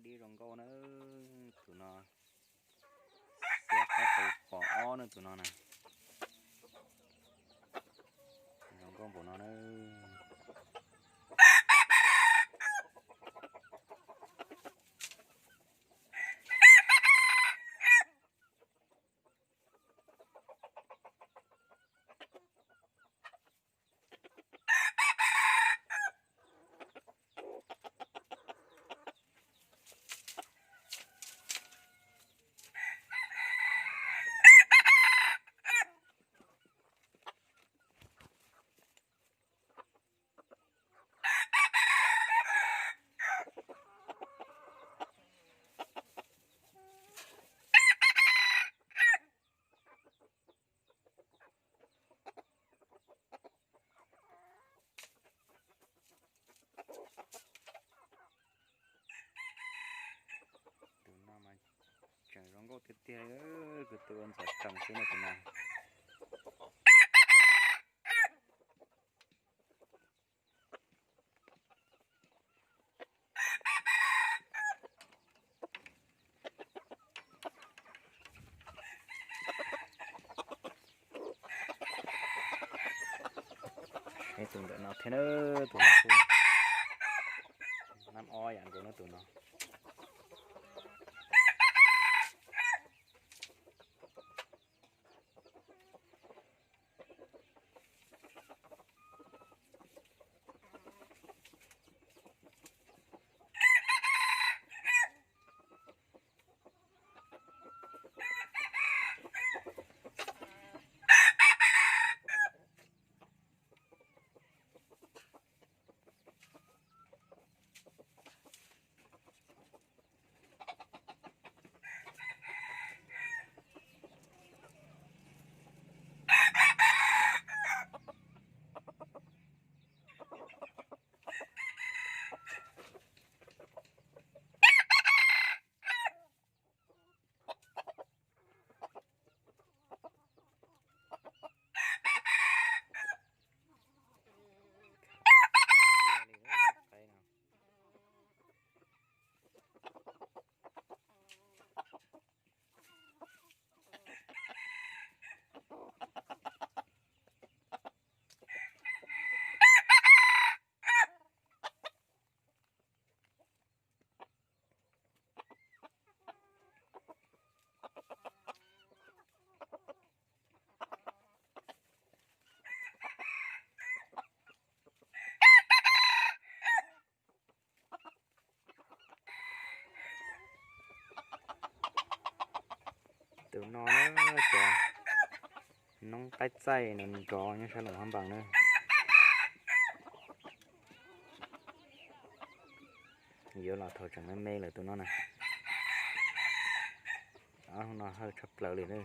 Zoo nkauj na, tus no xiab qaib qus pos ob na tus no na. Zoo nkauj npaum no na. Tus no mas tseem zoo nkauj tiag tiag, kwv tw ua ntxhov tsees xwb no tus no. Tus ntawm no thiab na, tus no kuj nab ob yam nkaus na tus no. Tus no na, cov noob qaib txaij nrov nyob sab Luam Phab Npas na. Yuav los thaum tseem me me lawm tus no na. Ob hnub no hawj tshaj plaws li na.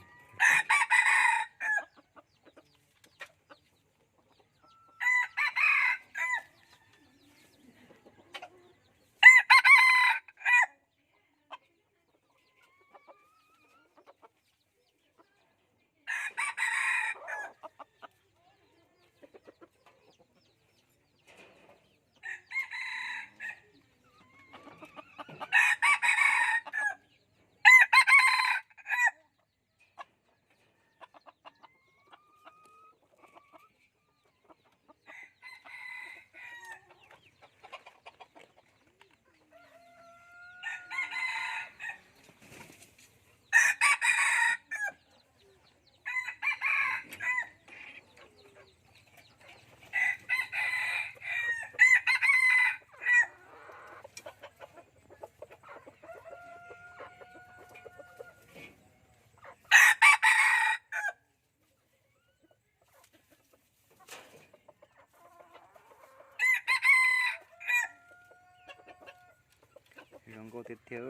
Zoo nkauj tiag tiag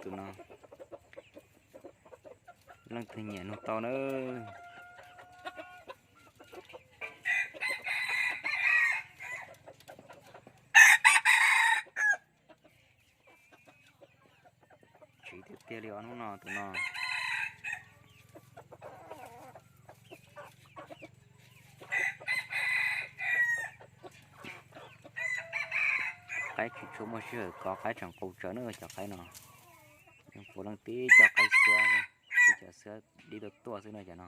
tus no. Leej twg nyiam nug tau na. Tsiv tiag tiag li os hnub no tus no. Qaib tsis tshua muaj sij hawm kov, qaib tseem qus tsawv na cov qaib no. Puav leej tib co qaib xiab, tib co xiab dib tuaj tuaj xwb na cov no.